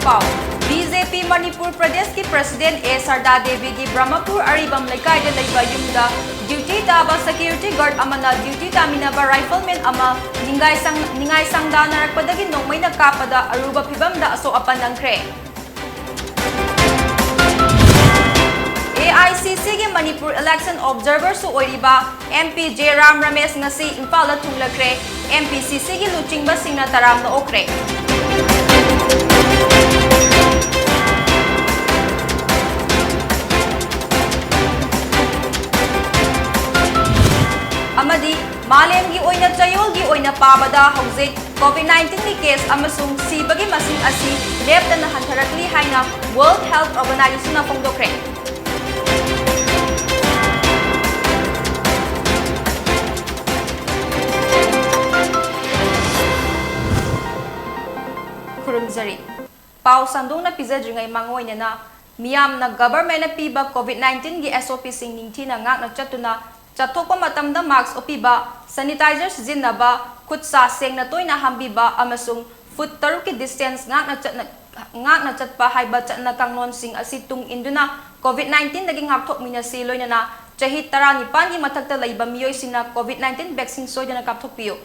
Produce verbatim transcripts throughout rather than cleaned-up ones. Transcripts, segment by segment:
ꯄꯥꯎ꯫ B J ꯄꯤ ꯃꯅꯤꯄꯨꯔ ꯄ꯭ꯔꯗꯦꯁꯀꯤ president ꯑꯦ ꯁꯔꯗꯥ ꯗꯦꯕꯤꯒꯤ ꯕ꯭ꯔꯍꯃꯄꯨꯔ ꯑꯔꯤꯕꯝ ꯂꯩꯀꯥꯏꯗ ꯂꯩꯕ ꯌꯨꯝꯗ ꯗ꯭ꯌꯨꯇꯤ ꯇꯥꯕ ꯁꯦꯀ꯭ꯌꯨꯔꯤꯇꯤ ꯒꯥꯔꯗ ꯑꯃꯅ ꯗ꯭ꯌꯨꯇꯤ ꯇꯥꯃꯤꯟꯅꯕ ꯔꯥꯏꯐꯜꯃꯦꯟ ꯑꯃ ꯅꯤꯡꯒꯥꯏ ꯁꯪ-, ꯅꯤꯡꯉꯥꯏ ꯁꯪꯗꯥꯅꯔꯛꯄꯗꯒꯤ ꯅꯣꯡꯃꯩꯅ ꯀꯥꯞꯄꯗ ꯑꯔꯨꯕ ꯐꯤꯚꯝꯗ ꯑꯁꯣꯛ ꯑꯄꯟ ꯅꯪꯈ꯭ꯔꯦ꯫ ꯑꯦ ꯑꯥꯏ ꯁꯤ ꯁꯤꯒꯤ ꯃꯅꯤꯄꯨꯔ ꯏꯂꯦꯛꯁꯟ ꯑꯣꯕꯖꯔꯚꯔꯁꯨ ꯑꯣꯏꯔꯤꯕ ꯑꯦꯝ ꯄꯤ ꯖꯦꯔꯥꯝ ꯔꯃꯦꯁ ꯉꯁꯤ ꯏꯝꯐꯥꯜꯗ ꯊꯨꯡꯂꯈ꯭ꯔꯦ꯫ ꯑꯦꯝ ꯄꯤ ꯁꯤ ꯁꯤꯒꯤ ꯂꯨꯆꯤꯡꯕꯁꯤꯡꯅ ꯇꯔꯥꯝꯅ ꯑꯣꯛꯈ꯭ꯔꯦ꯫ ꯑꯃꯗꯤ ꯃꯥꯂꯦꯝꯒꯤ ꯑꯣꯏꯅ ꯆꯌꯣꯜꯒꯤ ꯑꯣꯏꯅ ꯄꯥꯕꯗ ꯍꯧꯖꯤꯛ ꯀꯣꯚꯤꯗ ꯅꯥꯏꯟꯇꯤꯟꯒꯤ ꯀꯦꯁ ꯑꯃꯁꯨꯡ ꯁꯤꯕꯒꯤ ꯃꯁꯤꯡ ꯑꯁꯤ ꯂꯦꯞꯇꯅ ꯍꯟꯊꯔꯛꯂꯤ ꯍꯥꯏꯅ ꯋꯥꯔꯜꯗ ꯍꯦꯜꯊ ꯑꯣꯔꯒꯅꯥꯏꯖꯦꯁꯟꯅ ꯐꯣꯡꯗꯣꯛꯈ꯭ꯔꯦ꯫ ꯈꯨꯔꯨꯝꯖꯔꯤ꯫ ꯄꯥꯎ ꯁꯟꯗꯣꯛꯅ ꯄꯤꯖꯗ꯭ꯔꯤꯉꯩ ꯃꯥꯡꯑꯣꯏꯅꯅ ꯃꯤꯌꯥꯝꯅ ꯒꯚꯔꯟꯃꯦꯟꯠꯅ ꯄꯤꯕ ꯀꯣꯚꯤꯗ ꯅꯥꯏꯟꯇꯤꯟꯒꯤ ꯑꯦꯁ ꯑꯣ ꯄꯤꯁꯤꯡ ꯅꯤꯡꯊꯤꯅ ꯉꯥꯛꯅ ꯆꯠꯇꯨꯅ, ꯆꯠꯊꯣꯛꯄ ꯃꯇꯝꯗ ꯃꯥꯁꯛ ꯎꯞꯄꯤꯕ, ꯁꯦꯅꯤꯇꯥꯏꯖꯔ ꯁꯤꯖꯤꯟꯅꯕ, ꯈꯨꯠ ꯁꯥ ꯁꯦꯡꯅ ꯇꯣꯏꯅ ꯍꯥꯝꯕꯤꯕ ꯑꯃꯁꯨꯡ ꯐꯨꯠ ꯇꯔꯨꯛꯀꯤ ꯗꯤꯁꯇꯦꯟꯁ ꯉꯥꯛꯅ ꯆꯠꯅ-, ꯉꯥꯛꯅ ꯆꯠꯄ ꯍꯥꯏꯕ ꯆꯠꯅ ꯀꯥꯡꯂꯣꯟꯁꯤꯡ ꯑꯁꯤ ꯇꯨꯡ ꯏꯟꯗꯨꯅ ꯀꯣꯚꯤꯗ ꯅꯥꯏꯟꯇꯤꯟꯗꯒꯤ ꯉꯥꯛꯊꯣꯛꯃꯤꯟꯅꯁꯤ꯫ ꯂꯣꯏꯅꯅ ꯆꯍꯤ ꯇꯔꯥꯅꯤꯄꯥꯟꯒꯤ ꯃꯊꯛꯇ ꯂꯩꯕ ꯃꯤꯑꯣꯏꯁꯤꯡꯅ ꯀꯣꯚꯤꯗ ꯅꯥꯏꯟꯇꯤꯟ ꯚꯦꯛꯁꯤꯟ ꯁꯣꯏꯗꯅ ꯀꯥꯞꯊꯣꯛꯄꯤꯌꯨ꯫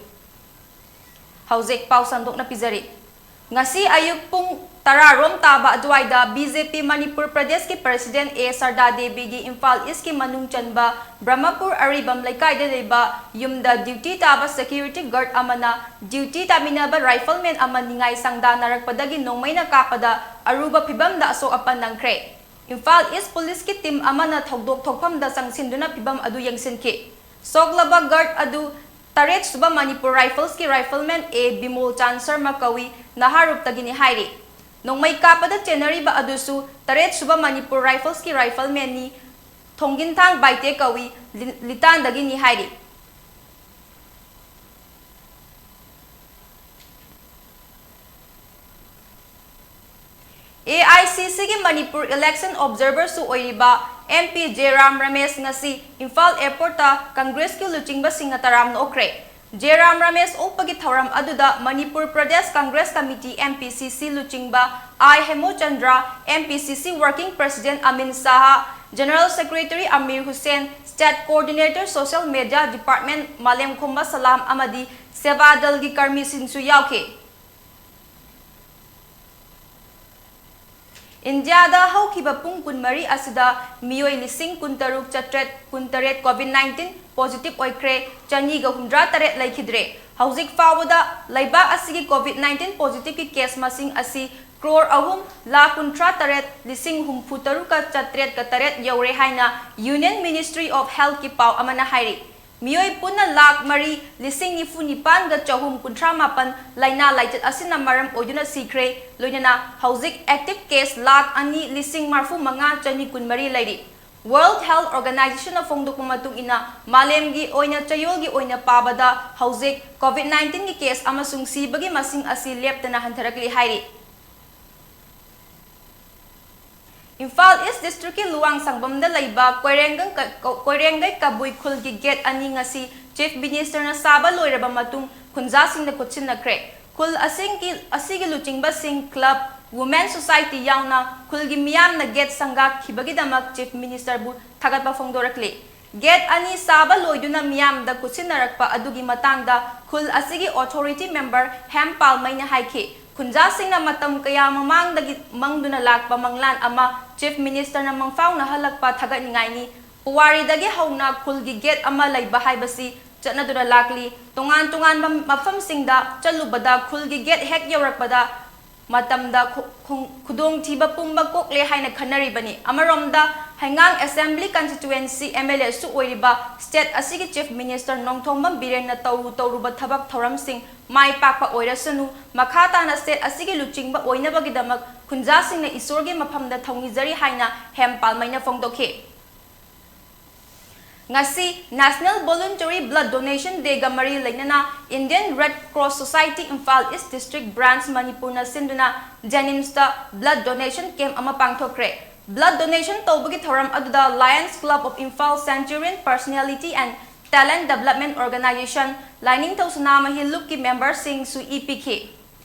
ꯍꯧꯖꯤꯛ ꯄꯥꯎ ꯁꯟꯗꯣꯛꯅ ꯄꯤꯖꯔꯤ꯫ ꯉꯁꯤ ꯑꯌꯨꯛ ꯄꯨꯡ ꯇꯔꯥ ꯔꯣꯝ ꯇꯥꯕ ꯑꯗꯨꯋꯥꯏꯗ ꯕꯤ ꯖꯦ ꯄꯤ ꯃꯅꯤꯄꯨꯔ ꯄ꯭ꯔꯗꯦꯁꯀꯤ ꯄ꯭ꯔꯁꯤꯗꯦꯟꯠ ꯑꯦ ꯁꯔꯗꯥ ꯗꯦꯕꯤꯒꯤ ꯏꯝꯐꯥꯜ ꯏꯁ꯭ꯠꯀꯤ ꯃꯅꯨꯡ ꯆꯟꯕ ꯕ꯭ꯔꯍꯃꯄꯨꯔ ꯑꯔꯤꯕꯝ ꯂꯩꯀꯥꯏꯗ ꯂꯩꯕ ꯌꯨꯝꯗ ꯗ꯭ꯌꯨꯇꯤ ꯇꯥꯕ ꯁꯦꯀ꯭ꯌꯨꯔꯤꯇꯤ ꯒꯥꯔꯗ ꯑꯃꯅ ꯗ꯭ꯌꯨꯇꯤ ꯇꯥꯃꯤꯟꯅꯕ ꯔꯥꯏꯐꯜꯃꯦꯟ ꯑꯃ ꯅꯤꯡꯉꯥꯏ ꯁꯪꯗꯥꯅꯔꯛꯄꯗꯒꯤ ꯅꯣꯡꯃꯩꯅ ꯀꯥꯞꯄꯗ ꯑꯔꯨꯕ ꯐꯤꯚꯝꯗ ꯑꯁꯣꯛ ꯑꯄꯟ ꯅꯪꯈ꯭ꯔꯦ꯫ ꯏꯝꯐꯥꯜ ꯏꯁ꯭ꯠ ꯄꯨꯂꯤꯁꯀꯤ ꯇꯤꯝ ꯑꯃꯅ ꯊꯧꯗꯣꯛ ꯊꯣꯛꯐꯝꯗ ꯆꯪꯁꯤꯟꯗꯨꯅ ꯐꯤꯚꯝ ꯑꯗꯨ ꯌꯦꯡꯁꯤꯟꯈꯤ꯫ ꯁꯣꯛꯂꯕ ꯒꯥꯔꯗ ꯑꯗꯨ ꯇꯔꯦꯠ ꯁꯨꯕ ꯃꯅꯤꯄꯨꯔ ꯔꯥꯏꯐꯜꯁꯀꯤ ꯔꯥꯏꯐꯜꯃꯦꯟ ꯑꯦ ꯕꯤꯃꯣꯜ ꯆꯥꯟ ꯁꯔꯃ ꯀꯧꯏ, ꯅꯍꯥꯔꯨꯞꯇꯒꯤꯅꯤ ꯍꯥꯏꯔꯤ꯫ ꯅꯣꯡꯃꯩ ꯀꯥꯞꯄꯗ ꯆꯦꯟꯅꯔꯤꯕ ꯑꯗꯨꯁꯨ ꯇꯔꯦꯠ ꯁꯨꯕ ꯃꯅꯤꯄꯨꯔ ꯔꯥꯏꯐꯜꯁꯀꯤ ꯔꯥꯏꯐꯜꯃꯦꯟꯅꯤ, ꯊꯣꯡꯒꯤꯟꯊꯥꯡ ꯕꯥꯏꯇꯦ ꯀꯧꯏ, ꯂꯤ-, ꯂꯤꯇꯥꯟꯗꯒꯤꯅꯤ ꯍꯥꯏꯔꯤ꯫ ꯑꯦ ꯑꯥꯏ ꯁꯤ ꯁꯤꯒꯤ ꯃꯅꯤꯄꯨꯔ ꯏꯂꯦꯛꯁꯟ ꯑꯣꯕꯖꯔꯚꯔꯁꯨ ꯑꯣꯏꯔꯤꯕ ꯑꯦꯝ ꯄꯤ ꯖꯦꯔꯥꯝ ꯔꯃꯦꯁ ꯉꯁꯤ ꯏꯝꯐꯥꯜ ꯑꯦꯌꯔꯄꯣꯔꯠꯇ ꯀꯪꯒ꯭ꯔꯦꯁꯀꯤ ꯂꯨꯆꯤꯡꯕꯁꯤꯡꯅ ꯇꯔꯥꯝꯅ ꯑꯣꯛꯈ꯭ꯔꯦ꯫ ꯖꯦꯔꯥꯝ ꯔꯃꯦꯁ ꯑꯣꯛꯄꯒꯤ ꯊꯧꯔꯝ ꯑꯗꯨꯗ ꯃꯅꯤꯄꯨꯔ ꯄ꯭ꯔꯗꯦꯁ ꯀꯪꯒ꯭ꯔꯦꯁ ꯀꯃꯤꯇꯤ, MPCC, ꯂꯨꯆꯤꯡꯕ ꯑꯥꯏ ꯍꯦꯃꯨꯆꯟꯗ꯭ꯔ, MPCC working president ꯑꯃꯤꯟ Shah, general secretary Amir Hussain, state coordinator social media department ꯃꯥꯂꯦꯝꯈꯣꯝꯕ ꯁꯂꯥꯝ ꯑꯃꯗꯤ ꯁꯦꯕꯥ ꯗꯜꯒꯤ ꯀꯔꯃꯤꯁꯤꯡꯁꯨ ꯌꯥꯎꯈꯤ꯫ ꯏꯟꯗꯤꯌꯥꯗ ꯍꯧꯈꯤꯕ ꯄꯨꯡ ꯀꯨꯟꯃꯔꯤ ꯑꯁꯤꯗ ꯃꯤꯑꯣꯏ ꯂꯤꯁꯤꯡ ꯀꯨꯟꯇꯔꯨꯛ ꯆꯥꯇ꯭ꯔꯦꯠ ꯀꯨꯟꯇꯔꯦꯠ COVID nineteen positive ꯑꯣꯏꯈ꯭ꯔꯦ, ꯆꯅꯤꯒ ꯍꯨꯝꯗ꯭ꯔꯥ ꯇꯔꯦꯠ ꯂꯩꯈꯤꯗ꯭ꯔꯦ꯫ ꯍꯧꯖꯤꯛ ꯐꯥꯎꯕꯗ ꯂꯩꯕꯥꯛ ꯑꯁꯤꯒꯤ COVID nineteen positiveꯀꯤ case ꯃꯁꯤꯡ ꯑꯁꯤ ꯀ꯭ꯔꯣꯔ ꯑꯍꯨꯝ ꯂꯥꯈ ꯀꯨꯟꯊ꯭ꯔꯥ ꯇꯔꯦꯠ ꯂꯤꯁꯤꯡ ꯍꯨꯝꯐꯨ ꯇꯔꯨꯛꯀ ꯆꯥꯇ꯭ꯔꯦꯠꯀ ꯇꯔꯦꯠ ꯌꯧꯔꯦ ꯍꯥꯏꯅ Union Ministry of Healthꯀꯤ ꯄꯥꯎ ꯑꯃꯅ ꯍꯥꯏꯔꯤ꯫ ꯃꯤꯑꯣꯏ ꯄꯨꯟꯅ ꯂꯥꯈ ꯃꯔꯤ ꯂꯤꯁꯤꯡ ꯅꯤꯐꯨ ꯅꯤꯄꯥꯟꯒ ꯆꯍꯨꯝ ꯀꯨꯟꯊ꯭ꯔꯥ ꯃꯥꯄꯟ ꯂꯥꯏꯅꯥ ꯂꯥꯏꯆꯠ ꯑꯁꯤꯅ ꯃꯔꯝ ꯑꯣꯏꯗꯨꯅ ꯁꯤꯈ꯭ꯔꯦ, ꯂꯣꯏꯅꯅ ꯍꯧꯖꯤꯛ active case ꯂꯥꯈ ꯑꯅꯤ ꯂꯤꯁꯤꯡ ꯃꯔꯐꯨ ꯃꯉꯥ ꯆꯅꯤ ꯀꯨꯟꯃꯔꯤ ꯂꯩꯔꯤ꯫ World Health Organizationꯅ ꯐꯣꯡꯗꯣꯛꯄ ꯃꯇꯨꯡ ꯏꯟꯅ, ꯃꯥꯂꯦꯝꯒꯤ ꯑꯣꯏꯅ ꯆꯌꯣꯜꯒꯤ ꯑꯣꯏꯅ ꯄꯥꯕꯗ ꯍꯧꯖꯤꯛ COVID nineteenꯒꯤ case ꯑꯃꯁꯨꯡ ꯁꯤꯕꯒꯤ ꯃꯁꯤꯡ ꯑꯁꯤ ꯂꯦꯞꯇꯅ ꯍꯟꯊꯔꯛꯂꯤ ꯍꯥꯏꯔꯤ꯫ ꯏꯝꯐꯥꯜ East Districtꯀꯤ ꯂꯨꯋꯥꯡ ꯁꯪꯕꯝꯗ ꯂꯩꯕ ꯀꯣꯏꯔꯦꯡꯒꯩ ꯀ-, ꯀꯣꯏꯔꯦꯡꯒꯩ ꯀꯕꯨꯏ ꯈꯨꯜꯒꯤ gate ꯑꯅꯤ ꯉꯁꯤ Chief Ministerꯅ ꯁꯥꯕ ꯂꯣꯏꯔꯕ ꯃꯇꯨꯡ ꯈꯨꯟꯖꯥꯁꯤꯡꯅ ꯈꯨꯠꯁꯤꯟꯅꯈ꯭ꯔꯦ꯫ ꯈꯨꯜ ꯑꯁꯤꯒꯤ, ꯑꯁꯤꯒꯤ ꯂꯨꯆꯤꯡꯕꯁꯤꯡ, club, women society ꯌꯥꯎꯅ ꯈꯨꯜꯒꯤ ꯃꯤꯌꯥꯝꯅ gate ꯁꯪꯒꯥꯈꯤꯕꯒꯤꯗꯃꯛ Chief Ministerꯕꯨ ꯊꯥꯒꯠꯄ ꯐꯣꯡꯗꯣꯔꯛꯂꯤ꯫ Gate ꯑꯅꯤ ꯁꯥꯕ ꯂꯣꯏꯗꯨꯅ ꯃꯤꯌꯥꯝꯗ ꯈꯨꯠꯁꯤꯟꯅꯔꯛꯄ ꯑꯗꯨꯒꯤ ꯃꯇꯥꯡꯗ ꯈꯨꯜ ꯑꯁꯤꯒꯤ authority member ꯍꯦꯝ ꯄꯥꯜꯃꯩꯅ ꯍꯥꯏꯈꯤ, ꯈꯨꯟꯖꯥꯁꯤꯡꯅ ꯃꯇꯝ ꯀꯌꯥ ꯃꯃꯥꯡꯗꯒꯤ ꯃꯪꯗꯨꯅ ꯂꯥꯛꯄ ꯃꯪꯂꯥꯟ ꯑꯃ Chief Ministerꯅ ꯃꯪꯐꯥꯎꯅꯍꯜꯂꯛꯄ ꯊꯥꯒꯠꯅꯤꯡꯉꯥꯏꯅꯤ꯫ ꯄꯨꯋꯥꯔꯤꯗꯒꯤ ꯍꯧꯅ ꯈꯨꯜꯒꯤ gate ꯑꯃ ꯂꯩꯕ ꯍꯥꯏꯕꯁꯤ ꯆꯠꯅꯗꯨꯅ ꯂꯥꯛꯂꯤ꯫ ꯇꯣꯉꯥꯟ ꯇꯣꯉꯥꯟꯕ ꯃꯐꯝꯁꯤꯡꯗ ꯆꯠꯂꯨꯕꯗ ꯈꯨꯜꯒꯤ gate ꯍꯦꯛ ꯌꯧꯔꯛꯄꯗ ꯃꯇꯝꯗ ꯈꯨ-, ꯈꯨ-, ꯈꯨꯗꯣꯡꯊꯤꯕ ꯄꯨꯝꯕ ꯀꯣꯛꯂꯦ ꯍꯥꯏꯅ ꯈꯟꯅꯔꯤꯕꯅꯤ꯫ ꯑꯃꯔꯣꯝꯗ, ꯍꯩꯉꯥꯡ Assembly Constituency MLAꯁꯨ ꯑꯣꯏꯔꯤꯕ state ꯑꯁꯤꯒꯤ Chief Minister ꯅꯣꯡꯊꯣꯝꯕꯝ ꯕꯤꯔꯦꯟꯅ ꯇꯧꯔꯨ ꯇꯧꯔꯨꯕ ꯊꯕꯛ ꯊꯧꯔꯝꯁꯤꯡ ꯃꯥꯏ ꯄꯥꯛꯄ ꯑꯣꯏꯔꯁꯅꯨ, ꯃꯈꯥ ꯇꯥꯅ state ꯑꯁꯤꯒꯤ ꯂꯨꯆꯤꯡꯕ ꯑꯣꯏꯅꯕꯒꯤꯗꯃꯛ ꯈꯨꯟꯖꯥꯁꯤꯡꯅ ꯏꯁꯣꯔꯒꯤ ꯃꯐꯝꯗ ꯊꯧꯅꯤꯖꯔꯤ ꯍꯥꯏꯅ ꯍꯦꯝ ꯄꯥꯜꯃꯩꯅ ꯐꯣꯡꯗꯣꯛꯈꯤ꯫ ꯉꯁꯤ National Voluntary Blood Donation Dayꯒ ꯃꯔꯤ ꯂꯩꯅꯅ Indian Red Cross Society Imphal East District Branch ꯃꯅꯤꯄꯨꯔꯅ ꯁꯤꯟꯗꯨꯅ JNIMSꯇ blood donation camp ꯑꯃ ꯄꯥꯡꯊꯣꯛꯈ꯭ꯔꯦ꯫ Blood donation ꯇꯧꯕꯒꯤ ꯊꯧꯔꯝ ꯑꯗꯨꯗ Lions Club of Imphal, Centurion Personality and Talent Development Organization, Lainingthou Sanamahi ꯂꯨꯞꯀꯤ ꯃꯦꯝꯕꯔꯁꯤꯡꯁꯨ E ꯄꯤꯈꯤ꯫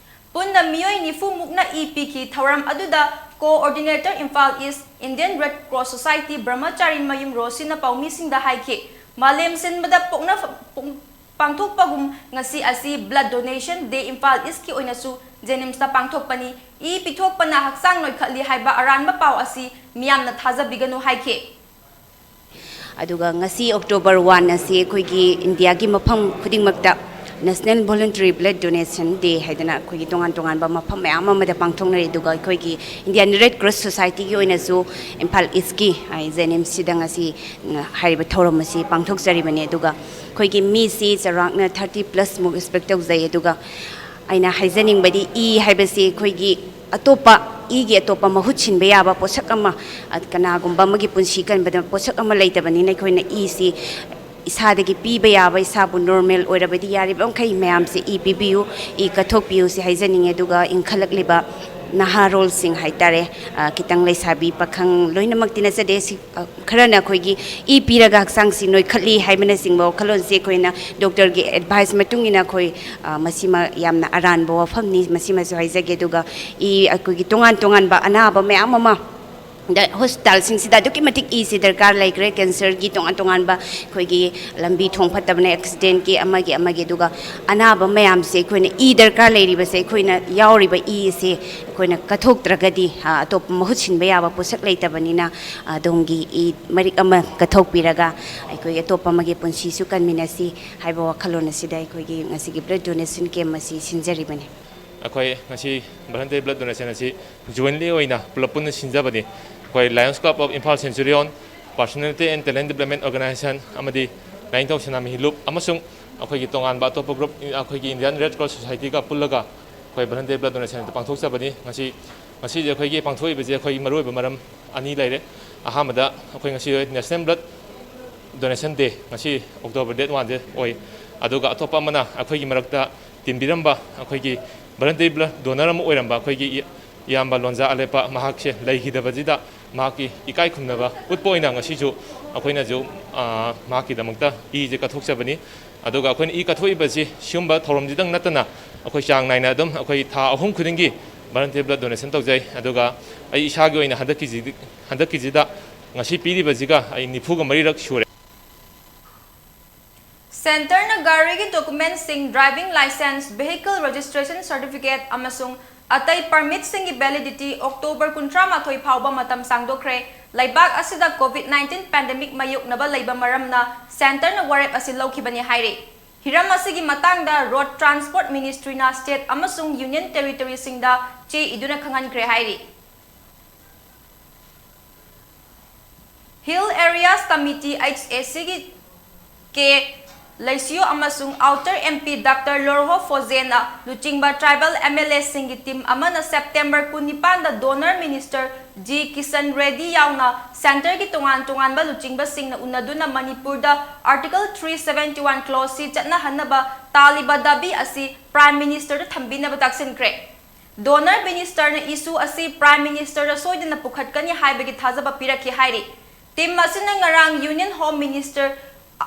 ꯄꯨꯟꯅ ꯃꯤꯑꯣꯏ ꯅꯤꯐꯨ ꯃꯨꯛꯅ ꯏ ꯄꯤꯈꯤ꯫ ꯊꯧꯔꯝ ꯑꯗꯨꯗ ꯀꯣꯑꯣꯔꯗꯤꯅꯦꯇꯔ ꯏꯝꯐꯥꯜ ꯏꯁ, ꯏꯟꯗꯤꯌꯟ ꯔꯦꯗ ꯀ꯭ꯔꯣꯁ ꯁꯣꯁꯥꯏꯇꯤ ꯕ꯭ꯔꯍꯃꯆꯥꯔꯤ ꯃꯌꯨꯝ ꯔꯣꯁꯤꯅ ꯄꯥꯎꯃꯤꯁꯤꯡꯗ ꯍꯥꯏꯈꯤ, ꯃꯥꯂꯦꯝ ꯁꯤꯟꯕꯗ ꯄꯣꯛꯅ-, ꯄꯣꯛ-, ꯄꯥꯡꯊꯣꯛꯄꯒꯨꯝ ꯉꯁꯤ ꯑꯁꯤ ꯕ꯭ꯂꯗ ꯗꯣꯅꯦꯁꯟ ꯗꯦ ꯏꯝꯐꯥꯜ ꯏꯁꯀꯤ ꯑꯣꯏꯅꯁꯨ ꯖꯦꯅꯤꯝꯁꯇ ꯄꯥꯡꯊꯣꯛꯄꯅꯤ꯫ ꯏ ꯄꯤꯊꯣꯛꯄꯅ ꯍꯛꯆꯥꯡ ꯅꯣꯏꯈꯠꯂꯤ ꯍꯥꯏꯕ ꯑꯔꯥꯟꯕ ꯄꯥꯎ ꯑꯁꯤ ꯃꯤꯌꯥꯝꯅ ꯊꯥꯖꯕꯤꯒꯅꯨ ꯍꯥꯏꯈꯤ꯫ ꯑꯗꯨꯒ ꯉꯁꯤ October one ꯑꯁꯤ ꯑꯩꯈꯣꯏꯒꯤ ꯏꯟꯗꯤꯌꯥꯒꯤ ꯃꯐꯝ ꯈꯨꯗꯤꯡꯃꯛꯇ National Voluntary Blood Donation Day ꯍꯥꯏꯗꯅ ꯑꯩꯈꯣꯏꯒꯤ ꯇꯣꯉꯥꯟ ꯇꯣꯉꯥꯟꯕ ꯃꯐꯝ ꯃꯌꯥꯝ ꯑꯃꯗ ꯄꯥꯡꯊꯣꯛꯅꯔꯤ꯫ ꯑꯗꯨꯒ ꯑꯩꯈꯣꯏꯒꯤ Indian Red Cross Societyꯒꯤ ꯑꯣꯏꯅꯁꯨ ꯏꯝꯐꯥꯜ ꯏꯁꯀꯤ, ꯑ, ꯖꯦꯅꯤꯝꯁꯁꯤꯗ ꯉꯁꯤ, ꯎꯝ, ꯍꯥꯏꯔꯤꯕ ꯊꯧꯔꯝ ꯑꯁꯤ ꯄꯥꯡꯊꯣꯛꯆꯔꯤꯕꯅꯤ꯫ ꯑꯗꯨꯒ ꯑꯩꯈꯣꯏꯒꯤ ꯃꯤꯁꯤ ꯆꯥꯎꯔꯥꯛꯅ thirty plus ꯃꯨꯛ expect ꯇꯧꯖꯩ꯫ ꯑꯗꯨꯒ ꯑꯩꯅ ꯍꯥꯏꯖꯅꯤꯡꯕꯗꯤ ꯏ ꯍꯥꯏꯕꯁꯤ ꯑꯩꯈꯣꯏꯒꯤ ꯑꯇꯣꯞꯄ, ꯏꯒꯤ ꯑꯇꯣꯞꯄ ꯃꯍꯨꯠ ꯁꯤꯟꯕ ꯌꯥꯕ ꯄꯣꯠꯁꯛ ꯑꯃ, ꯑ, ꯀꯅꯥꯒꯨꯝꯕ ꯑꯃꯒꯤ ꯄꯨꯟꯁꯤ ꯀꯟꯕꯗ ꯄꯣꯠꯁꯛ ꯑꯃ ꯂꯩꯇꯕꯅꯤꯅ ꯑꯩꯈꯣꯏꯅ ꯏꯁꯤ ꯏꯁꯥꯗꯒꯤ ꯄꯤꯕ ꯌꯥꯕ, ꯏꯁꯥꯕꯨ ꯅꯣꯔꯃꯦꯜ ꯑꯣꯏꯔꯕꯗꯤ ꯌꯥꯔꯤꯕ ꯃꯈꯩ ꯃꯌꯥꯝꯁꯦ ꯏ ꯄꯤꯕꯤꯌꯨ, ꯏ ꯀꯠꯊꯣꯛꯄꯤꯌꯨ ꯁꯤ ꯍꯥꯏꯖꯅꯤꯡꯉꯦ꯫ ꯑꯗꯨꯒ ꯏꯟꯈꯠꯂꯛꯂꯤꯕ ꯅꯍꯥꯔꯣꯜꯁꯤꯡ ꯍꯥꯏꯇꯥꯔꯦ, ꯑ, ꯈꯤꯇꯪ ꯂꯩꯁꯥꯕꯤ ꯄꯥꯈꯪ ꯂꯣꯏꯅꯃꯛꯇꯤ ꯅꯠꯆꯗꯦ, ꯁꯤ, ꯑ, ꯈꯔꯅ ꯑꯩꯈꯣꯏꯒꯤ ꯏ ꯄꯤꯔꯒ ꯍꯛꯆꯥꯡꯁꯤ ꯅꯣꯏꯈꯠꯂꯤ ꯍꯥꯏꯕꯅꯆꯤꯡꯕ ꯋꯥꯈꯜꯂꯣꯟꯁꯤ ꯑꯩꯈꯣꯏꯅ ꯗꯣꯛꯇꯔꯒꯤ ꯑꯦꯗꯚꯥꯏꯁ ꯃꯇꯨꯡ ꯏꯟꯅ ꯑꯩꯈꯣꯏ, ꯑ, ꯃꯁꯤꯃ ꯌꯥꯝꯅ ꯑꯔꯥꯟꯕ ꯋꯥꯐꯝꯅꯤ, ꯃꯁꯤꯃꯁꯨ ꯍꯥꯏꯖꯒꯦ꯫ ꯑꯗꯨꯒ ꯏ ꯑꯩꯈꯣꯏꯒꯤ ꯇꯣꯉꯥꯟ ꯇꯣꯉꯥꯟꯕ ꯑꯅꯥꯕ ꯃꯌꯥꯝ ꯑꯃ ꯗ ꯍꯣꯁꯄꯤꯇꯥꯜꯁꯤꯡꯁꯤꯗ ꯑꯗꯨꯛꯀꯤ ꯃꯇꯤꯛ ꯏꯁꯤ ꯗꯔꯀꯥꯔ ꯂꯩꯈ꯭ꯔꯦ꯫ ꯀꯦꯟꯁꯔꯒꯤ ꯇꯣꯉꯥꯟ ꯇꯣꯉꯥꯟꯕ ꯑꯩꯈꯣꯏꯒꯤ ꯂꯝꯕꯤ ꯊꯣꯡ ꯐꯠꯇꯕꯅ, ꯑꯦꯛꯁꯤꯗꯦꯟꯒꯤ, ꯑꯃꯒꯤ ꯑꯃꯒꯤ, ꯑꯗꯨꯒ ꯑꯅꯥꯕ ꯃꯌꯥꯝꯁꯦ ꯑꯩꯈꯣꯏꯅ ꯏ ꯗꯔꯀꯥꯔ ꯂꯩꯔꯤꯕꯁꯦ, ꯑꯩꯈꯣꯏꯅ ꯌꯥꯎꯔꯤꯕ ꯏ ꯑꯁꯦ ꯑꯩꯈꯣꯏꯅ ꯀꯠꯊꯣꯛꯇ꯭ꯔꯒꯗꯤ, ꯑ, ꯑꯇꯣꯞꯄ ꯃꯍꯨꯠ ꯁꯤꯟꯕ ꯌꯥꯕ ꯄꯣꯠꯁꯛ ꯂꯩꯇꯕꯅꯤꯅ, ꯑꯗꯣꯝꯒꯤ ꯏ ꯃꯔꯤꯛ ꯑꯃ ꯀꯠꯊꯣꯛꯄꯤꯔꯒ ꯑꯩꯈꯣꯏ ꯑꯇꯣꯞꯄ ꯑꯃꯒꯤ ꯄꯨꯟꯁꯤꯁꯨ ꯀꯟꯃꯤꯟꯅꯁꯤ ꯍꯥꯏꯕ ꯋꯥꯈꯜꯂꯣꯟ ꯑꯁꯤꯗ ꯑꯩꯈꯣꯏꯒꯤ ꯉꯁꯤꯒꯤ ꯕ꯭ꯂꯗ ꯗꯣꯅꯦꯁꯟ ꯀꯦꯝ ꯑꯁꯤ ꯁꯤꯟꯖꯔꯤꯕꯅꯤ꯫ ꯑꯩꯈꯣꯏ ꯉꯁꯤ voluntary blood donation ꯑꯁꯤ jointly ꯑꯣꯏꯅ ꯄꯨꯂꯞ ꯄꯨꯟꯅ ꯁꯤꯟꯖꯕꯅꯤ꯫ ꯑꯩꯈꯣꯏ Lions Club of Imphal Centurion, Personality and Talent Development Organization ꯑꯃꯗꯤ ꯂꯥꯏꯅꯤꯡꯊꯧ ꯁꯅꯥꯃꯍꯤ ꯂꯨꯞ ꯑꯃꯁꯨꯡ ꯑꯩꯈꯣꯏꯒꯤ ꯇꯣꯉꯥꯟꯕ ꯑꯇꯣꯞꯄ group, ꯑꯩꯈꯣꯏꯒꯤ Indian Red Cross Societyꯒ ꯄꯨꯜꯂꯒ ꯑꯩꯈꯣꯏ voluntary blood donation ꯑꯗꯨ ꯄꯥꯡꯊꯣꯛꯆꯕꯅꯤ꯫ ꯉꯁꯤ, ꯉꯁꯤꯁꯦ ꯑꯩꯈꯣꯏꯒꯤ ꯄꯥꯡꯊꯣꯛꯏꯕꯁꯦ ꯑꯩꯈꯣꯏꯒꯤ ꯃꯔꯨꯑꯣꯏꯕ ꯃꯔꯝ ꯑꯅꯤ ꯂꯩꯔꯦ꯫ ꯑꯍꯥꯟꯕꯗ ꯑꯩꯈꯣꯏ ꯉꯁꯤ National Blood Donation Day, ꯉꯁꯤ October date oneꯁꯦ ꯑꯣꯏ꯫ ꯑꯗꯨꯒ ꯑꯇꯣꯞꯄ ꯑꯃꯅ ꯑꯩꯈꯣꯏꯒꯤ ꯃꯔꯛꯇ ꯇꯤꯟꯕꯤꯔꯝꯕ ꯑꯩꯈꯣꯏꯒꯤ voluntary blood donor ꯑꯃ ꯑꯣꯏꯔꯝꯕ ꯑꯩꯈꯣꯏꯒꯤ ꯏ-, ꯏꯌꯥꯝꯕ ꯂꯣꯟꯖꯥ ꯑꯂꯦꯞꯄ ꯃꯍꯥꯛꯁꯦ ꯂꯩꯈꯤꯗꯕꯁꯤꯗ ꯃꯍꯥꯛꯀꯤ ꯏꯀꯥꯏ ꯈꯨꯝꯅꯕ ꯎꯠꯄ ꯑꯣꯏꯅ ꯉꯁꯤꯁꯨ ꯑꯩꯈꯣꯏꯅꯁꯨ, ꯑ, ꯃꯍꯥꯛꯀꯤꯗꯃꯛꯇ ꯏꯁꯦ ꯀꯠꯊꯣꯛꯆꯕꯅꯤ꯫ ꯑꯗꯨꯒ ꯑꯩꯈꯣꯏꯅ ꯏ ꯀꯠꯊꯣꯛꯏꯕꯁꯤ ꯁꯤꯒꯨꯝꯕ ꯊꯧꯔꯝꯁꯤꯗꯪ ꯅꯠꯇꯅ ꯑꯩꯈꯣꯏ ꯆꯥꯡ ꯅꯥꯏꯅ ꯑꯗꯨꯝ ꯑꯩꯈꯣꯏ ꯊꯥ ꯑꯍꯨꯝ ꯈꯨꯗꯤꯡꯒꯤ voluntary blood donation ꯇꯧꯖꯩ꯫ ꯑꯗꯨꯒ ꯑꯩ ꯏꯁꯥꯒꯤ ꯑꯣꯏꯅ ꯍꯟꯗꯛꯀꯤꯁꯤ-, ꯍꯟꯗꯛꯀꯤꯁꯤꯗ ꯉꯁꯤ ꯄꯤꯔꯤꯕꯁꯤꯒ ꯑꯩ ꯅꯤꯐꯨꯒ ꯃꯔꯤꯔꯛ ꯁꯨꯔꯦ꯫ ꯁꯦꯟꯇꯔꯅ ꯒꯥꯔꯤꯒꯤ ꯗꯣꯀꯨꯃꯦꯟꯁꯤꯡ, driving licence, vehicle registration certificate ꯑꯃꯁꯨꯡ ꯑꯇꯩ ꯄꯔꯃꯤꯠꯁꯤꯡꯒꯤ validity October ꯀꯨꯟꯊ꯭ꯔꯥ ꯃꯥꯊꯣꯏ ꯐꯥꯎꯕ ꯃꯇꯝ ꯁꯥꯡꯗꯣꯛꯈ꯭ꯔꯦ꯫ ꯂꯩꯕꯥꯛ ꯑꯁꯤꯗ COVID nineteen pandemic ꯃꯥꯌꯣꯛꯅꯕ ꯂꯩꯕ ꯃꯔꯝꯅ ꯁꯦꯟꯇꯔꯅ ꯋꯥꯔꯦꯞ ꯑꯁꯤ ꯂꯧꯈꯤꯕꯅꯤ ꯍꯥꯏꯔꯤ꯫ ꯍꯤꯔꯝ ꯑꯁꯤꯒꯤ ꯃꯇꯥꯡꯗ Road Transport Ministryꯅ state ꯑꯃꯁꯨꯡ union territoryꯁꯤꯡꯗ ꯆꯦ ꯏꯗꯨꯅ ꯈꯪꯍꯟꯈ꯭ꯔꯦ ꯍꯥꯏꯔꯤ꯫ Hill Areas Committee, H A Cꯒꯤ ꯀꯦ ꯂꯩꯁꯤꯌꯣ ꯑꯃꯁꯨꯡ Outer M P Doctor ꯂꯣꯔꯍꯣ ꯐꯣꯖꯦꯅ ꯂꯨꯆꯤꯡꯕ tribal M L Aꯁꯤꯡꯒꯤ team ꯑꯃꯅ September ꯀꯨꯟꯅꯤꯄꯥꯟꯗ Donor Minister G Kishan Reddy ꯌꯥꯎꯅ ꯁꯦꯟꯇꯔꯒꯤ ꯇꯣꯉꯥꯟ ꯇꯣꯉꯥꯟꯕ ꯂꯨꯆꯤꯡꯕꯁꯤꯡꯅ ꯎꯅꯗꯨꯅ ꯃꯅꯤꯄꯨꯔꯗ Article three seventy one Clause C ꯆꯠꯅꯍꯟꯅꯕ ꯇꯥꯜꯂꯤꯕ ꯗꯥꯕꯤ ꯑꯁꯤ Prime Ministerꯗ ꯊꯝꯕꯤꯅꯕ ꯇꯥꯛꯁꯤꯟꯈ꯭ꯔꯦ꯫ Donor Ministerꯅ issue ꯑꯁꯤ Prime Ministerꯗ ꯁꯣꯏꯗꯅ ꯄꯨꯈꯠꯀꯅꯤ ꯍꯥꯏꯕꯒꯤ ꯊꯥꯖꯕ ꯄꯤꯔꯛꯈꯤ ꯍꯥꯏꯔꯤ꯫ Team ꯑꯁꯤꯅ ꯉꯔꯥꯡ Union Home Minister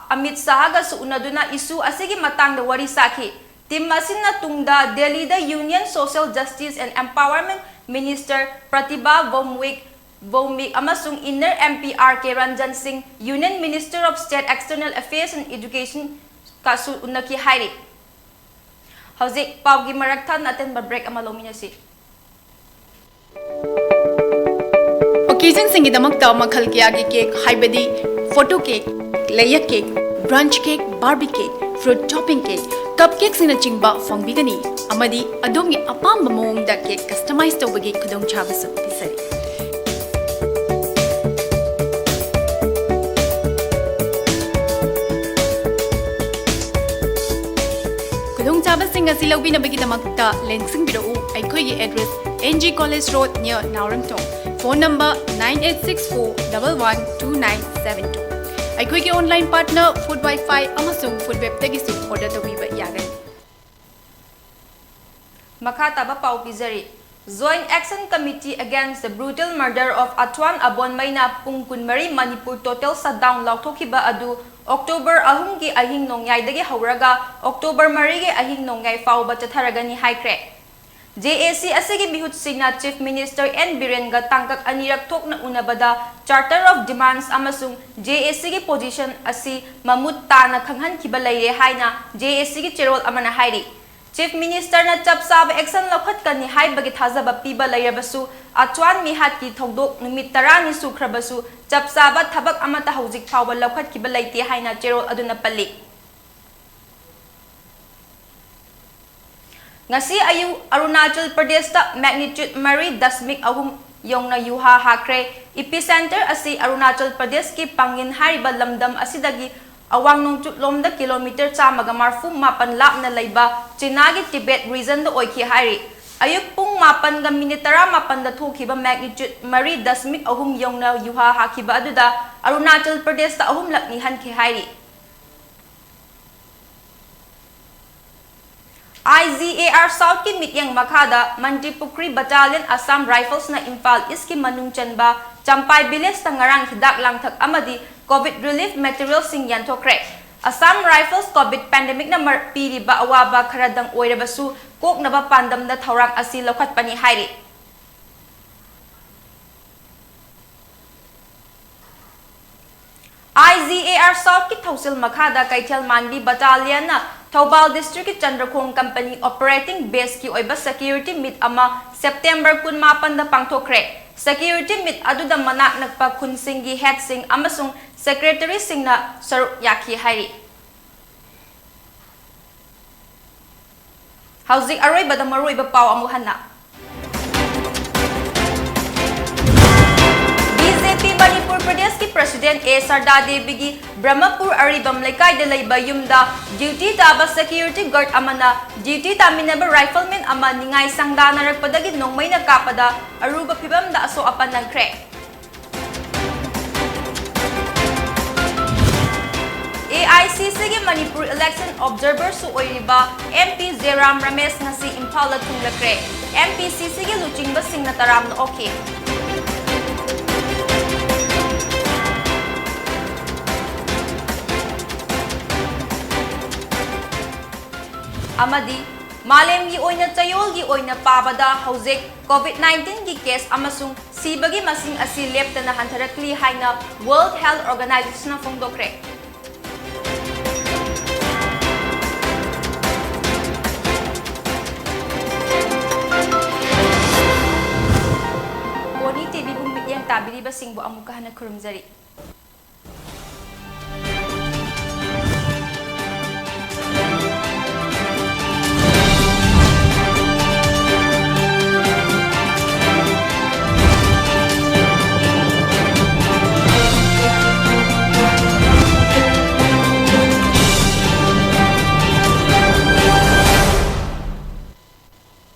Amit ꯁꯥꯍꯒꯁꯨ ꯎꯅꯗꯨꯅ issue ꯑꯁꯤꯒꯤ ꯃꯇꯥꯡꯗ ꯋꯥꯔꯤ ꯁꯥꯈꯤ꯫ Team ꯑꯁꯤꯅ ꯇꯨꯡꯗ ꯗꯦꯜꯂꯤꯗ Union Social Justice and Empowerment Minister Pratibha ꯚꯧꯃꯤꯛ, ꯚꯧꯃꯤꯛ ꯑꯃꯁꯨꯡ Inner M P R ꯀꯦ ꯔꯟꯖꯟ ꯁꯤꯡ, Union Minister of State External Affairs and Education ꯀꯁꯨ ꯎꯅꯈꯤ ꯍꯥꯏꯔꯤ꯫ ꯍꯧꯖꯤꯛ ꯄꯥꯎꯒꯤ ꯃꯔꯛ ꯊꯠꯅ ꯑꯇꯦꯟꯕ break ꯑꯃ ꯂꯧꯃꯤꯟꯅꯁꯤ꯫ Occasionꯁꯤꯡꯒꯤꯗꯃꯛꯇ ꯃꯈꯜ ꯀꯌꯥꯒꯤ cake, ꯍꯥꯏꯕꯗꯤ photo cake, layer cake, brunch cake, Barbie cake, fruit topping cake, cupcakeꯁꯤꯡꯅꯆꯤꯡꯕ ꯐꯪꯕꯤꯒꯅꯤ, ꯑꯃꯗꯤ ꯑꯗꯣꯝꯒꯤ ꯑꯄꯥꯝꯕ ꯃꯑꯣꯡꯗ cake customize ꯇꯧꯕꯒꯤ ꯈꯨꯗꯣꯡꯆꯥꯕꯁꯨ ꯄꯤꯖꯔꯤ꯫ ꯈꯨꯗꯣꯡꯆꯥꯕꯁꯤꯡ ꯑꯁꯤ ꯂꯧꯕꯤꯅꯕꯒꯤꯗꯃꯛꯇ ꯂꯦꯡꯁꯤꯟꯕꯤꯔꯛꯎ꯫ ꯑꯩꯈꯣꯏꯒꯤ address N G College Road near ꯅꯥꯎꯔꯦꯝꯊꯣꯡ꯫ Phone number nine eight six four double one two nine seven two꯫ ꯑꯩꯈꯣꯏꯒꯤ online partner Food Wi-Fi ꯑꯃꯁꯨꯡ Food Webꯇꯒꯤꯁꯨ order ꯇꯧꯕꯤꯕ ꯌꯥꯒꯅꯤ꯫ ꯃꯈꯥ ꯇꯥꯕ ꯄꯥꯎ ꯄꯤꯖꯔꯤ꯫ Joint Action Committee Against the Brutal Murder of Atwan Abonmaina ꯄꯨꯡ ꯀꯨꯟꯃꯔꯤ Manipur total shutdown ꯂꯥꯎꯊꯣꯛꯈꯤꯕ ꯑꯗꯨ October ꯑꯍꯨꯝꯒꯤ ꯑꯍꯤꯡ ꯅꯣꯡꯌꯥꯏꯗꯒꯤ ꯍꯧꯔꯒ October ꯃꯔꯤꯒꯤ ꯑꯍꯤꯡ ꯅꯣꯡꯌꯥꯏ ꯐꯥꯎꯕ ꯆꯠꯊꯔꯒꯅꯤ ꯍꯥꯏꯈ꯭ꯔꯦ꯫ JAC ꯑꯁꯤꯒꯤ ꯃꯤꯍꯨꯠꯁꯤꯡꯅ Chief Minister N ꯕꯤꯔꯦꯟꯒ ꯇꯥꯡꯀꯛ ꯑꯅꯤꯔꯛ ꯊꯣꯛꯅ ꯎꯅꯕꯗ Charter of Demands ꯑꯃꯁꯨꯡ JACꯒꯤ position ꯑꯁꯤ ꯃꯃꯨꯠ ꯇꯥꯅ ꯈꯪꯍꯟꯈꯤꯕ ꯂꯩꯔꯦ ꯍꯥꯏꯅ JACꯒꯤ ꯆꯦꯔꯣꯜ ꯑꯃꯅ ꯍꯥꯏꯔꯤ꯫ Chief Ministerꯅ ꯆꯞ ꯆꯥꯕ action ꯂꯧꯈꯠꯀꯅꯤ ꯍꯥꯏꯕꯒꯤ ꯊꯥꯖꯕ ꯄꯤꯕ ꯂꯩꯔꯕꯁꯨ, ꯑꯆ꯭ꯋꯥꯟ ꯃꯤꯍꯥꯠꯀꯤ ꯊꯧꯗꯣꯛ ꯅꯨꯃꯤꯠ ꯇꯔꯥꯅꯤ ꯁꯨꯈ꯭ꯔꯕꯁꯨ ꯆꯞ ꯆꯥꯕ ꯊꯕꯛ ꯑꯃꯠꯇ ꯍꯧꯖꯤꯛ ꯐꯥꯎꯕ ꯂꯧꯈꯠꯈꯤꯕ ꯂꯩꯇꯦ ꯍꯥꯏꯅ ꯆꯦꯔꯣꯜ ꯑꯗꯨꯅ ꯄꯜꯂꯤ꯫ ꯉꯁꯤ ꯑꯌꯨꯛ ꯑꯔꯨꯅꯥꯆꯜ ꯄ꯭ꯔꯗꯦꯁꯇ magnitude ꯃꯔꯤ ꯗꯁꯃꯤꯛ ꯑꯍꯨꯝ ꯌꯧꯅ ꯌꯨꯍꯥ ꯍꯥꯈ꯭ꯔꯦ꯫ Epicentre ꯑꯁꯤ ꯑꯔꯨꯅꯥꯆꯜ ꯄ꯭ꯔꯗꯦꯁꯀꯤ ꯄꯥꯡꯒꯤꯟ ꯍꯥꯏꯔꯤꯕ ꯂꯝꯗꯝ ꯑꯁꯤꯗꯒꯤ ꯑꯋꯥꯡ ꯅꯣꯡꯆꯨꯞꯂꯣꯝꯗ kilometre ꯆꯥꯝꯃꯒ ꯃꯔꯐꯨ ꯃꯥꯄꯟ ꯂꯥꯞꯅ ꯂꯩꯕ ꯆꯤꯅꯥꯒꯤ ꯇꯤꯕꯦꯠ regionꯗ ꯑꯣꯏꯈꯤ ꯍꯥꯏꯔꯤ꯫ ꯑꯌꯨꯛ ꯄꯨꯡ ꯃꯥꯄꯟꯒ minute ꯇꯔꯥꯃꯥꯄꯟꯗ ꯊꯣꯛꯈꯤꯕ magnitude ꯃꯔꯤ ꯗꯁꯃꯤꯛ ꯑꯍꯨꯝ ꯌꯧꯅ ꯌꯨꯍꯥ ꯍꯥꯈꯤꯕ ꯑꯗꯨꯗ ꯑꯔꯨꯅꯥꯆꯜ ꯄ꯭ꯔꯗꯦꯁꯇ ꯑꯍꯨꯝꯂꯛꯅꯤ ꯍꯟꯈꯤ ꯍꯥꯏꯔꯤ꯫ IGAR Southꯀꯤ ꯃꯤꯠꯌꯦꯡ ꯃꯈꯥꯗ ꯃꯟꯇ꯭ꯔꯤꯄꯨꯈ꯭ꯔꯤ Battalion Assam Riflesꯅ ꯏꯝꯐꯥꯜ Eastꯀꯤ ꯃꯅꯨꯡ ꯆꯟꯕ ꯆꯝꯄꯥꯏ villageꯇ ꯉꯔꯥꯡ ꯍꯤꯗꯥꯛ ꯂꯥꯡꯊꯛ ꯑꯃꯗꯤ COVID relief materialꯁꯤꯡ ꯌꯦꯟꯊꯣꯛꯈ꯭ꯔꯦ꯫ Assam Rifles COVID pandemicꯅ ꯃꯔ-, ꯄꯤꯔꯤꯕ ꯑꯋꯥꯕ ꯈꯔꯗꯪ ꯑꯣꯏꯔꯕꯁꯨ ꯀꯣꯛꯅꯕ ꯄꯥꯟꯗꯝꯗ ꯊꯧꯔꯥꯡ ꯑꯁꯤ ꯂꯧꯈꯠꯄꯅꯤ ꯍꯥꯏꯔꯤ꯫ IGAR Southꯀꯤ ꯊꯧꯁꯤꯜ ꯃꯈꯥꯗ ꯀꯩꯊꯦꯜ ꯃꯥꯟꯕꯤ Battalionꯅ ꯊꯧꯕꯥꯜ districtꯀꯤ ꯆꯟꯗ꯭ꯔꯈꯣꯡ company operating baseꯀꯤ ꯑꯣꯏꯕ security meet ꯑꯃ September ꯀꯨꯟꯃꯥꯄꯟꯗ ꯄꯥꯡꯊꯣꯛꯈ꯭ꯔꯦ꯫ Security meet ꯑꯗꯨꯗ ꯃꯅꯥꯛ ꯅꯛꯄ ꯈꯨꯟꯁꯤꯡꯒꯤ headꯁꯤꯡ ꯑꯃꯁꯨꯡ secretaryꯁꯤꯡꯅ ꯁꯔꯨꯛ ꯌꯥꯈꯤ ꯍꯥꯏꯔꯤ꯫ ꯍꯧꯖꯤꯛ ꯑꯔꯣꯏꯕꯗ ꯃꯔꯨꯑꯣꯏꯕ ꯄꯥꯎ ꯑꯃꯨꯛ ꯍꯟꯅ꯫ BJP ꯃꯅꯤꯄꯨꯔ ꯄ꯭ꯔꯗꯦꯁꯀꯤ president A ꯁꯔꯗꯥ ꯗꯦꯕꯤꯒꯤ ꯕ꯭ꯔꯍꯃꯄꯨꯔ ꯑꯔꯤꯕꯝ ꯂꯩꯀꯥꯏꯗ ꯂꯩꯕ ꯌꯨꯝꯗ duty ꯇꯥꯕ security guard ꯑꯃꯅ duty ꯇꯥꯃꯤꯟꯅꯕ rifleman ꯑꯃ ꯅꯤꯡꯉꯥꯏ ꯁꯪꯗꯥꯅꯔꯛꯄꯗꯒꯤ ꯅꯣꯡꯃꯩꯅ ꯀꯥꯞꯄꯗ ꯑꯔꯨꯕ ꯐꯤꯚꯝꯗ ꯑꯁꯣꯛ ꯑꯄꯟ ꯅꯪꯈ꯭ꯔꯦ꯫ AICC ꯁꯤꯒꯤ ꯃꯅꯤꯄꯨꯔ election observerꯁꯨ ꯑꯣꯏꯔꯤꯕ MP ꯖꯦꯔꯥꯝ ꯔꯃꯦꯁ ꯉꯁꯤ ꯏꯝꯐꯥꯜꯗ ꯊꯨꯡꯂꯈ꯭ꯔꯦ꯫ MPCCꯒꯤ ꯂꯨꯆꯤꯡꯕꯁꯤꯡꯅ ꯇꯔꯥꯝꯅ ꯑꯣꯛꯈꯤ꯫ ꯑꯃꯗꯤ ꯃꯥꯂꯦꯝꯒꯤ ꯑꯣꯏꯅ ꯆꯌꯣꯜꯒꯤ ꯑꯣꯏꯅ ꯄꯥꯕꯗ ꯍꯧꯖꯤꯛ COVID nineteenꯒꯤ case ꯑꯃꯁꯨꯡ ꯁꯤꯕꯒꯤ ꯃꯁꯤꯡ ꯑꯁꯤ ꯂꯦꯞꯇꯅ ꯍꯟꯊꯔꯛꯂꯤ ꯍꯥꯏꯅ World Health Organizationꯅ ꯐꯣꯡꯗꯣꯛꯈ꯭ꯔꯦ꯫ ꯕꯣꯅꯤ TVꯕꯨ ꯃꯤꯠꯌꯦꯡ ꯇꯥꯕꯤꯔꯤꯕꯁꯤꯡꯕꯨ ꯑꯃꯨꯛꯀ ꯍꯟꯅ ꯈꯨꯔꯨꯝꯖꯔꯤ꯫